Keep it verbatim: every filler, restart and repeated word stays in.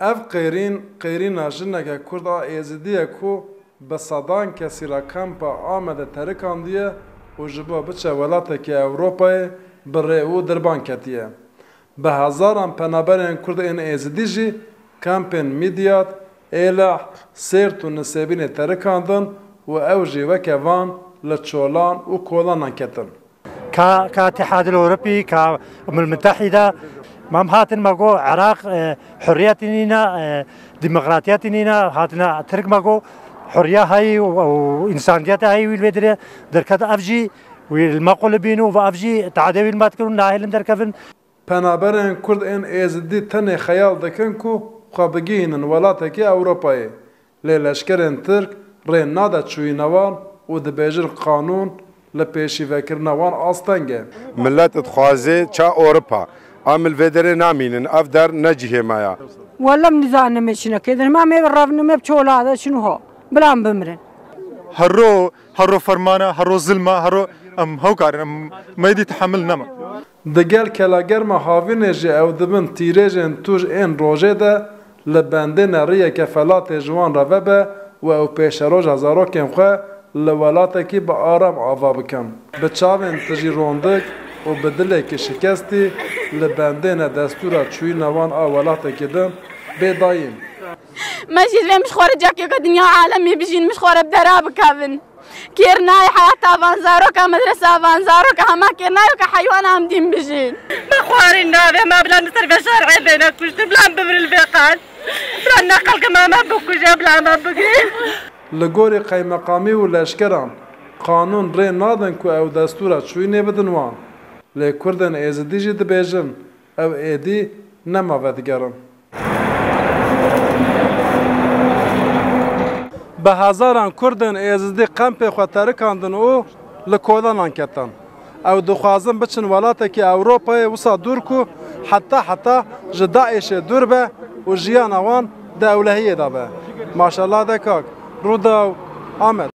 Ev qêrîn, qêrîna jineke Kurd a Êzidî ye ku bi sedan kesî re kampa Amedê terikandiye û ji bo biçe welatekî Ewropayê bi rê û dirban ketiye. Bi hezaran penaberên Kurd ên Êzidî jî kampên Mîdyat, Êleh, Sêrt û Nisêbînê terikandin û ew jî weke van li çolan û kolanan ketin. Ka, ka Îtîhadil Ewropî, ka Umul Mitehîde, mam hatin me got, Iraq, e, hurriyetî nîne, e, demokratiyetî nîne, hatine Tirk me got, hurriye heyî û, û însaniyete heyî wî li vê dirê derket, ev jî wî li me qulibîn û ev jî teadê wî li me dikin û nahêlin derkevin. Penaberên Kurd ên Êzidî tenê xeyal dikin ku xwe bigihînin welatekî Ewropayê. Lê leşkerên Tirk rê nade çûyîna wan û dibêjin qanûn li pêşîvekirina wan asteng e. Millet dixwaze ça Ewropa. Em li vê derê namînin. Ev der ne cihê me ya. Wele em nizanim ê çi nekin. Hema em ê revin, em ê bi çola de çin ho. Bila em bimirin. Herro, herro fermana, herro zilma, herro em hewkarin, em meydî tehamil nema. Di gel kelagerma havînê jî ew dibin tîrêjên tûj ên rojê de li bendê neriyeke felatê ji wan re vebe û ew pêşeroja zarokên xwe li welatekî bi aram ava bikin. Bi çavên tijî rondik û bi dilekî şikestî li bendê ne destûra çûyîna wan a welatekî din bê dayîn. Me jî divê min ji xwe re cakê ku dinya alemê bijîn, min ji xwe re bi dera bikevin. Kêr nayê heyata van zaroka, medresa van zaroka, hema kêr nayê weke heywana em dîn bijîn. Me xwarî navê me bila li ser vê şerê bêne kuştin, bila em bimirin li vê qan. Bila neqel ke me, me bikuje, bila me bigrin. Li gorî qeymeqamî û leşkeran, qanûn rê nadin ku ew destûra çûyînê bidin wan. Lê Kurdên Êzidî jî dibêjin, ew êdî nema vedigerin. Bi hezaran Kurdên Êzidî kampê xwe terikandin û li kolanan ketin. Ew dixwazin biçin welatekî Ewropayê wisa dûr ku heta heta ji DAIŞê dûr be û jiyana wan di ewlehiyê de be. Maşallah de kak. Rûdaw, Amed.